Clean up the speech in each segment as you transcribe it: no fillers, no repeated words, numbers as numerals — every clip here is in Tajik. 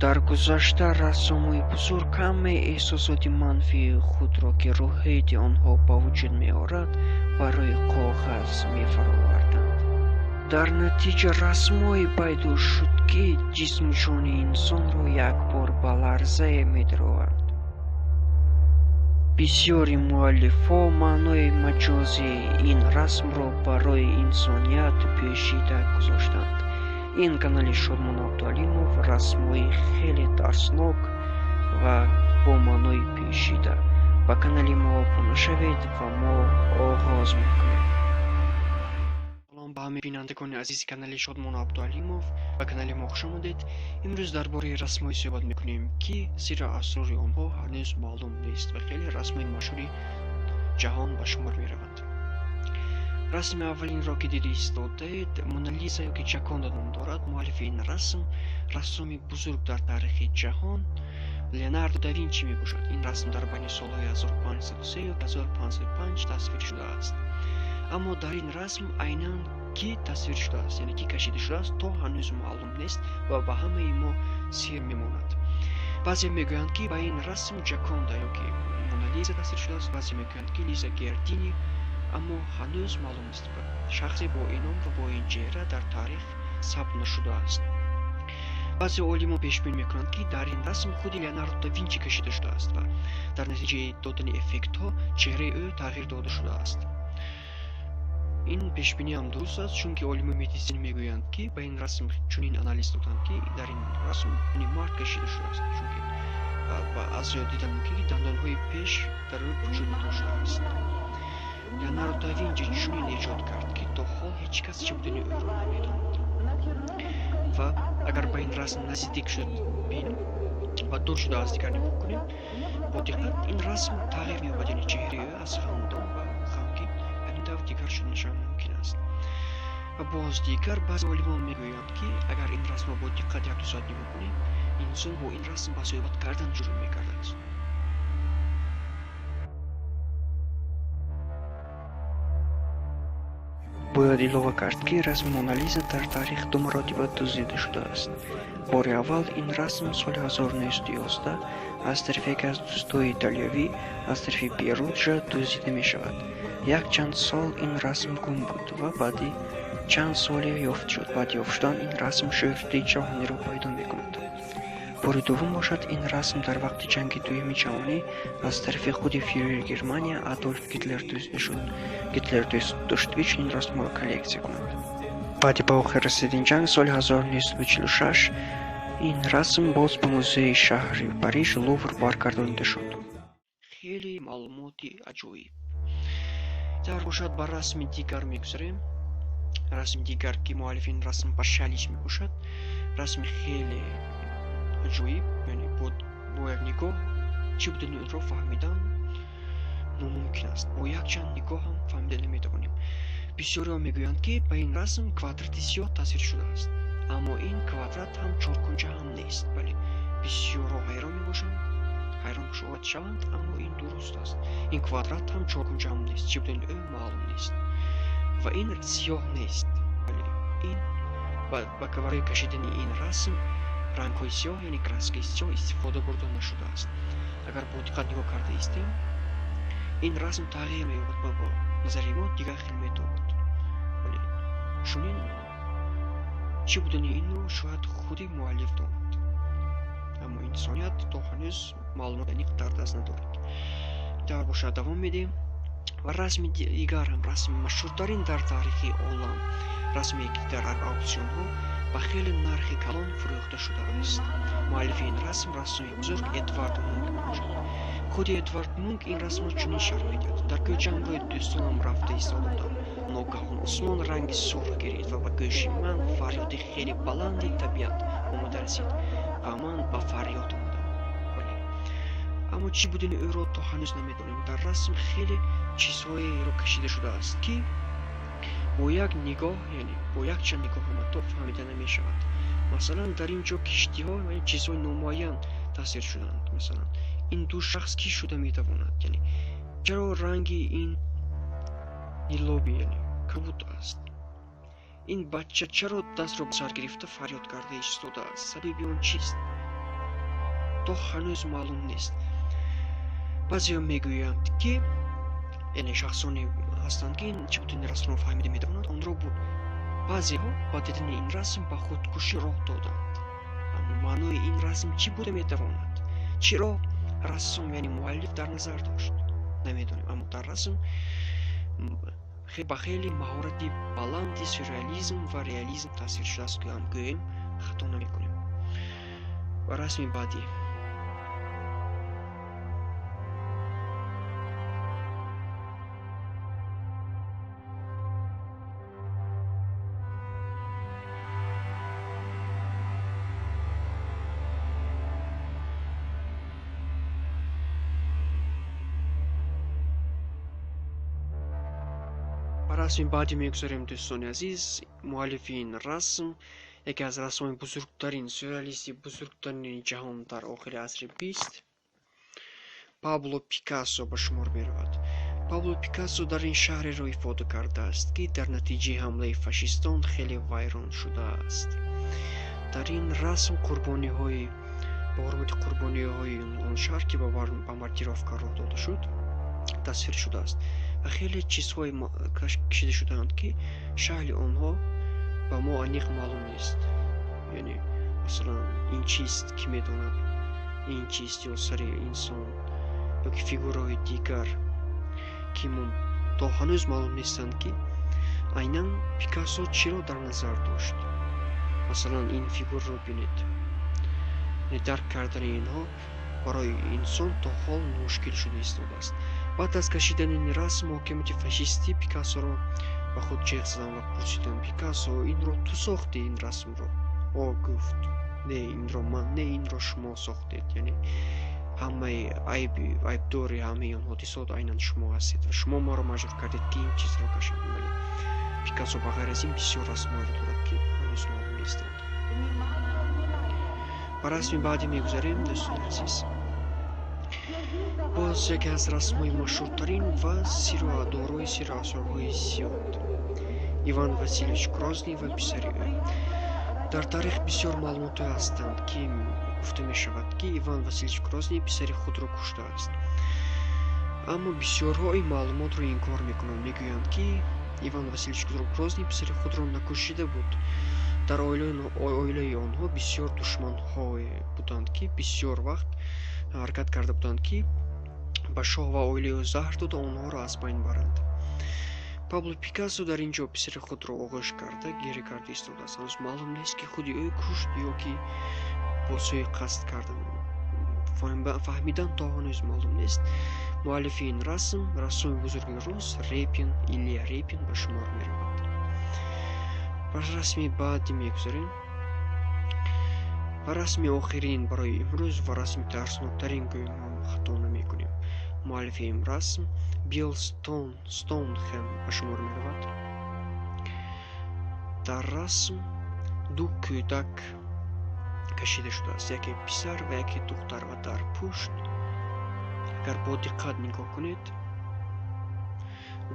Дар гузашта рассомони бузург ҳамаи эҳсосоти манфии худро, ки рӯҳияти онҳо ба вуҷуд меорад, ба рӯи коғаз мефароварданд. Дар натиҷа расмҳое пайдо шуд, ки ҷисму ҷони инсонро якбор ба ларзае медаровард. Бисёри муаллифҳо маънои маҷозии ин расмро барои инсоният пӯшида гузоштанд. Ин канали Шодмон Абдуалимов, расмҳои хеле тарснок ва бо маънои пӯшида. Ба канали мо обуна шавед ва мо оғоз мекунем. Салом ба ҳамаи бинандагони азизи канали Шодмон Абдуалимов, ба канали мо хуш омадед. Имрӯз дар бораи расмҳое суҳбат мекунем, ки сирру асрори онҳо ҳанӯз маълум нест ва хеле расмҳои машҳури ҷаҳон ба шумор мераванд. Расми аввалинро, ки дида истодаед, Монализа ёки Ҷаконда ном дорад. Муаллифи ин расм рассоми бузург дар таърихи ҷаҳон Леонардо да Винчи мебошад. Ин расм дар байни солҳои 1503 ё 1505 тасвир шудааст. Аммо дар ин расм айнан кӣ тасвир шудааст, яъне кӣ кашида шудааст, то ҳанӯз маълум нест ва ба ҳамаи мо сир мемонад. Баъзе мегӯянд, ки ба ин расм Ҷаконда ёки Монализа тасвир шудааст, баъзе мегӯянд, ки Лиза Гердини, аммо ҳанӯз маълум нест. Шахсе бо ин ном ва бо ин чеҳра дар таърих сабт нашудааст. Баъзе олимон пешбинӣ мекунанд, ки дар ин расм худи Леонардо да Винчи кашида шудааст ва дар натиҷаи додани эффектҳо чеҳраи ӯ тағйир дода шудааст. Ин пешбиниам дуруст аст, чунки олимони медицина мегӯянд, ки ба ин расм чунин анализ доданд, ки дар ин расм мард кашида шудааст, чунки аз зиёд дидан мумкин, ки дандонҳои пеш дар ӯ вуҷуд надоштааст. Леонардо да Винчи чунин эҷод кард, ки то ҳол ҳеҷ кас чӣ будани ӯро намедонад. Ва агар ба ин расм наздик шуда бинем ва дур шуда аз дигар нигоҳ кунем, бо диққат ин расм тағйир меёбад, яъне чеҳраи ӯ аз хандон ба ғамгин ҳамин тавр дигар шуданашам мумкин аст. Ва боз дигар баъзе олимон мегӯянд, ки агар ин расмро бо диққат як-ду соат нигоҳ кунем, инсон бо ин расм ба суҳбат кардан шурӯъ мекардааст. Бояд илова кард, ки расми Монализа дар таърих ду маротиба дуздида шудааст. Бори аввал ин расм соли 1911 аз тарафи яке аз дӯстои италиявӣ аз тарафи Перуджа дуздида мешавад. Якчанд сол ин расм гум буд ва баъди чанд соле ёфт шуд. Баъди ёфт шудан ин расм шӯҳрати ҷаҳониро пайдо мекунад. Бори дуввум бошад, ин расм дар вақти ҷанги дуюми ҷаҳонӣ аз тарафи худи фюрери Германия Адольф Гитлер дуздида шуд. Гитлер дӯст дошт, ки чунин расмҳоро коллексия кунад. Баъди ба охир расидани ҷанг соли 1946 ин расм боз ба музеи шаҳри Париж Лувр баргардонида шуд. Хеле маълумоти аҷоиб. Дар бошад, ба расми дигар мегузарем. Расми дигар, ки муаллифи ин расм Пашалич мебошад, расми хеле аҷоиб, яъне бо як нигоҳ чӣ будани онро фаҳмидан номумкин аст. Бо якчанд нигоҳ ҳам фаҳмида наметавонем. Бисёриҳо мегӯянд, ки ба ин расм квадрати сиёҳ тасвир шудааст, аммо ин квадрат ҳам чоркунҷа ҳам нест. Бале, бисёрҳо ҳайрон мебошанд, ҳайрон шояд шаванд, аммо ин дуруст аст. Ин квадрат ҳам чоркунҷа ҳам нест, чӣ будани ӯ маълум нест ва ин сиёҳ нест. Бале, ин барои кашидани ин расм рангҳои сиёҳ, яъне краскаи сиёҳ истифода бурда нашудааст. Агар бо диққат нигоҳ карда истем, ин расм тағйир меёбад ва бо назари мо дигар хел метобад. Бале, чунин чӣ будани инро шояд худи муаллиф донад, аммо инсоният то ҳанӯз маълумоти аниқ дар даст надорад. Дар бошад, давом медиҳем ва расми дигар ҳам расми машҳуртарин дар таърихи олам, расме ки дар ауксионҳо ба хеле нархи калон фурӯхта шудааст. Муаллифи ин расм рассоми бузург Эдвард Мунк мебошад. Худи Эдвард Мунк ин расмро чунин шарҳ медиҳад: дар кӯча ҳамроҳи дӯстонам рафта истода будам. Ногаҳон осмон ранги сурх гирифт ва ба гӯши ман фарёди хеле баланди табиат омада расид ва ман ба фарёд омадам. Бале, аммо чӣ будани ӯро то ҳанӯз намедонем. Дар расм хеле чизҳоеро кашида шудааст, ки бо як нигоҳ, яъне бо якчанд нигоҳ ҳам ҳатто фаҳмида намешавад. Масалан, дар ин ҷо киштиҳо ва чизҳои номуайян тасвир шудаанд. Масалан, ин ду шахс кӣ шуда метавонад? Яъне чаро ранги ин нилоби, яъне кабуд аст? Ин бача чаро дастро ба сар гирифта фарёд карда истодааст? Сабаби он чист? То ҳанӯз маълум нест. Баъзеҳо мегӯянд, ки яъне шахсоне ҳастанд, ки чӣ буд ин расмро фаҳмида метавонанд, онро баъзеҳо ба дидани ин расм ба худкушӣ роҳ доданд. Аммо маънои ин расм чӣ буда метавонад? Чиро рассом, яъне муаллиф дар назар дошт? Намедонем, аммо дар расм ба хеле маҳорати баланди сюрреализм ва реализм тасвир шудааст, гӯем хато намекунем. Ва расми баъдӣ. Расми баъдӣ мегузарем, дӯстони азиз. Муаллифи ин расм яке аз расмҳои бузургтарин, сюрреалисти бузургтарини ҷаҳон дар охири асри 20 Пабло Пикассо ба шумор меравад. Пабло Пикассо дар ин шаҳреро ифода кардааст, ки дар натиҷаи ҳамлаи фашистон хеле вайрон шудааст. Дар ин расм қурбониҳои ба ҳурмати қурбониҳои он шаҳр, ки ба бомбардировка роҳ дода шуд, тасвир шудааст ва хеле чизҳое кашида шудаанд, ки шаҳли онҳо ба мо аниқ маълум нест. Яъне масалан ин чист, ки медонад, ин чист ё сари инсон ё ки фигураҳои дигар, ки мо то ҳанӯз маълум нестанд, ки айнан Пикассо чиро дар назар дошт. Масалан ин фигурро бинед. Дарк кардани инҳо барои инсон то ҳол мушкил шуда истодааст. Баъд аз кашидани ин расм ҳокимияти фашистӣ Пикассоро ба худ ҷеғ заданд ва пурсиданд: Пикассо, инро ту сохтӣ, ин расмро? О гуфт: не, инро ман не, инро шумо сохтед. Яъне ҳамаи айбдори ҳамаи он ҳодисот айнан шумо ҳастед ва шумо маро маҷбур кардед, ки ин чизро кашам. Вале Пикассо ба ғайр аз ин бисёр расмҳоеро дорад, ки ҳанӯз маълум нестанд. Ба расми баъдӣ мегузарем, дӯстони азиз. Боз яке аз расмҳои машҳуртарин ва дорои сиру асрорҳои зиёд Иван Васильевич Грозный ва писари ӯ. Дар таърих бисёр маълумотҳое ҳастанд, ки гуфта мешавад, ки Иван Васильевич Грозный писари худро куштааст. Аммо бисёрҳо ин маълумотро инкор мекунанд, мегӯянд, ки Иван Васильевич Грозный писари худро накушида буд. Дар оилаи онҳо бисёр душманҳое буданд, ки бисёр вақт ҳаракат карда буданд, ки ба шоҳ ва оилаи ӯ заҳр дода онҳоро аз байн баранд. Пабло Пикассо дар ин ҷо писари худро оғӯш карда гиря карда истодааст. Ҳанӯз маълум нест, ки худи ӯ кушт ё ки бо сӯи қасд кардан. Фаҳмидан то ҳанӯз маълум нест. Муаллифи ин расм рассоми бузурги рус Репин, Илья Репин ба шумор меравад. Ба расми баъдӣ мегузарем ва расми охирин барои имрӯз ва расми тарсноктарин гӯем ҳам хато намекунем. Муаллифи ин расм Билл Стоунхем ба шумор меравад. Дар расм ду кӯдак кашида шудааст, яке писар ва яке духтар, ва дар пушт агар бо диққат нигоҳ кунед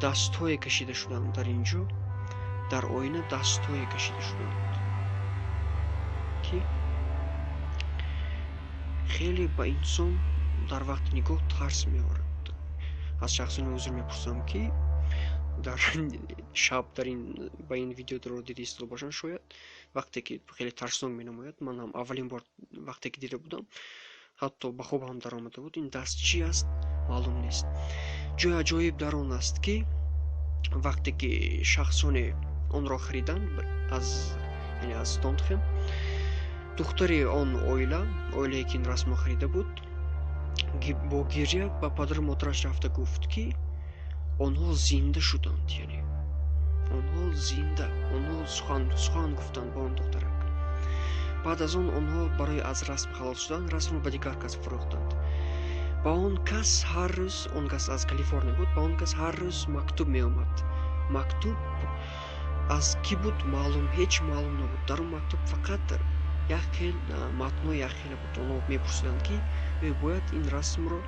дастҳое кашида шуданд. Дар ин ҷо дар оина дастҳое кашида шуданд, ки хеле ба инсон дар вақти нигоҳ тарс меорад. Аз шахсони узр мепурсам, ки дар шаб дар ин ба ин видеоро дида истода бошанд, шояд вақте ки хеле тарснок менамояд. Ман ҳам аввалин бор вақте ки дида будам, ҳатто ба хоб ҳам даромада буд. Ин даст чӣ аст, маълум нест. Ҷои аҷоиб дар он аст, ки вақте ки шахсоне онро хариданд аз яъне аз Стоунхем, духтари он оила, оилае ки ин расмро харида буд, бо гиря ба падару модараш рафта гуфт, ки онҳо зинда шуданд, яъне онҳо зинда, онҳо сухан гуфтанд ба он духтарак. Баъд аз он онҳо барои аз расм халос шудан расмро ба дигар кас фурӯхтанд. Ба он кас ҳар рӯз, он кас аз Калифорния буд, ба он кас ҳар рӯз мактуб меомад. Мактуб аз кӣ буд маълум, ҳеҷ маълум набуд. Дар он мактуб фақат як хел матнҳои якхела буд. Онҳо мепурсиданд, ки ӯ бояд ин расмро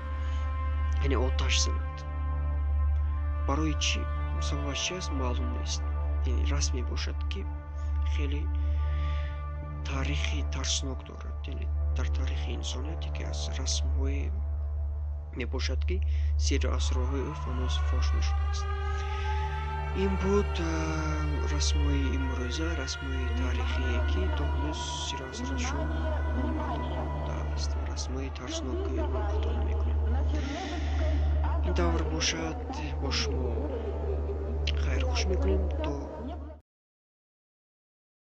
яъне оташ занад. Барои чӣ, сабабаш чи аст, маълум нест. Яъне расме бошад, ки хеле таърихи тарснок дорад, яъне Дар таърихи инсоният яке аз расмҳое мебошад, ки сирру асрорҳои ӯ ҳанӯз фош нашудааст. Ин буд расмҳои имрӯза, расмҳои таърихие, ки то ҳанӯз сирру асрорашон номаълум мондааст ва расмҳои тарсноке мо хато намекунем. Ин тавр бошад, бо шумо хайрхуш мекунем то